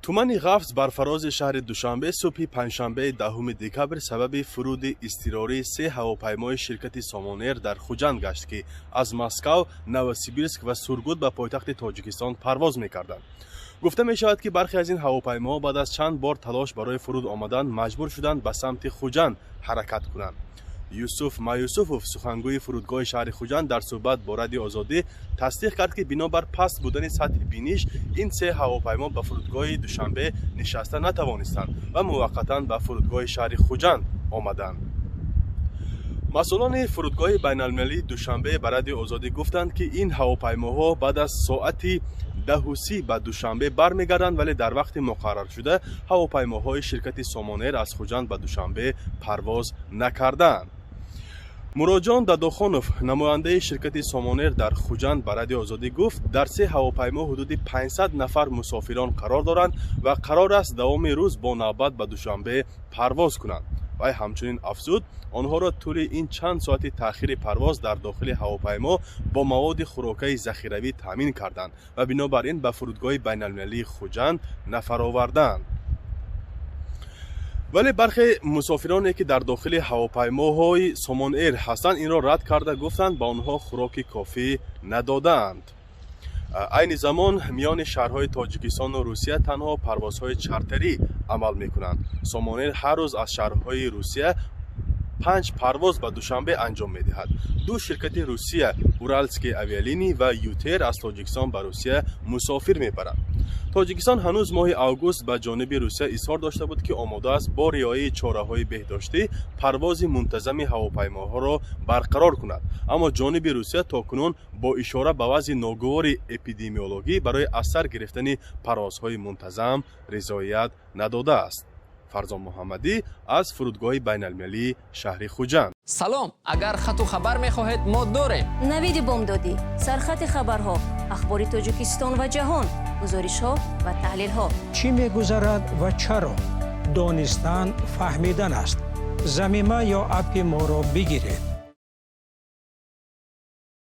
Тумани ғафз бар фарози шаҳри Душанбе субҳи панҷшанбеи 10 декабр сабаби фуруди изтирории се ҳавопаймои ширкати «Сомонэр» дар Хуҷанд гашт, ки аз Москав, Новосибирск ва Сургут ба пойтахти Тоҷикистон парвоз мекарданд. Гуфта мешавад, ки бархе аз ин ҳавопаймоҳо баъд аз чанд бор талош барои фуруд омадан маҷбур шуданд ба самти Хуҷанд ҳаракат кунанд. Юсуф Маюсуфов, сухангӯи фурудгоҳи шаҳри Хуҷанд, дар суҳбат бо Радиои Озодӣ тасдиқ кард, ки бинобар паст будани сатҳи биниш ин се ҳавопаймо ба фурудгоҳи Душанбе нишаста натавонистанд ва муваққатан ба фурудгоҳи шаҳри Хуҷанд омаданд. Масъулони фурудгоҳи байналмилалии Душанбе ба Радиои Озодӣ гуфтанд, ки ин ҳавопаймоҳо баъд аз соати 10:30 ба Душанбе бармегарданд, вале дар вақти муқарраршуда ҳавопаймоҳои ширкати «Сомонэр» аз Хуҷанд ба Душанбе парвоз накардаанд. Муроҷон Дадохонов, намояндаи ширкати «Сомонэр» дар Хуҷанд, ба Радиои Озодӣ гуфт, дар се ҳавопаймо ҳудуди 500 нафар мусофирон қарор доранд ва қарор аст давоми рӯз бо навбат ба Душанбе парвоз кунанд. Вай ҳамчунин афзуд, онҳоро тӯли ин чанд соати таъхири парвоз дар дохили ҳавопаймо бо маводи хӯрокаи захиравӣ таъмин карданд ва бинобар ин ба фурудгоҳи байналмилалии Хуҷанд нафароварданд. Вале бархе мусофироне, ки дар дохили ҳавопаймоҳои «Сомонэр» ҳастанд, инро рад карда, гуфтанд, ба онҳо хӯроки кофӣ надодаанд. Айни замон миёни шаҳрҳои Тоҷикистону Русия танҳо парвозҳои чартерӣ амал мекунанд. «Сомонэр» ҳар рӯз аз шаҳрҳои Русия панҷ парвоз ба Душанбе анҷом медиҳад. Ду ширкати Русия, «Уральские авиалинии» ва «ЮТэйр», аз Тоҷикистон ба Русия мусофир мебарад. Тоҷикистон ҳанӯз моҳи август ба ҷониби Русия изҳор дошта буд, ки омода аст бо риояи чораҳои беҳдоштӣ парвози мунтазами ҳавопаймоҳоро барқарор кунад, аммо ҷониби Русия то кунун бо ишора ба вазъи ногувори эпидемиологӣ барои аз сар гирифтани парвозҳои мунтазам ризоият надодааст. Фарзон Муҳаммадӣ аз фурудгоҳи байналмилалии шаҳри Хуҷанд. Салом, агар хату хабар мехоҳед, мо дорем. Навиди бомдодӣ, сархати хабарҳо, ахбори Тоҷикистон ва ҷаҳон, гузоришҳо ва таҳлилҳо. Чӣ мегузарад ва чаро? Донистан фаҳмидан аст. Замима ё аппи моро бигиред.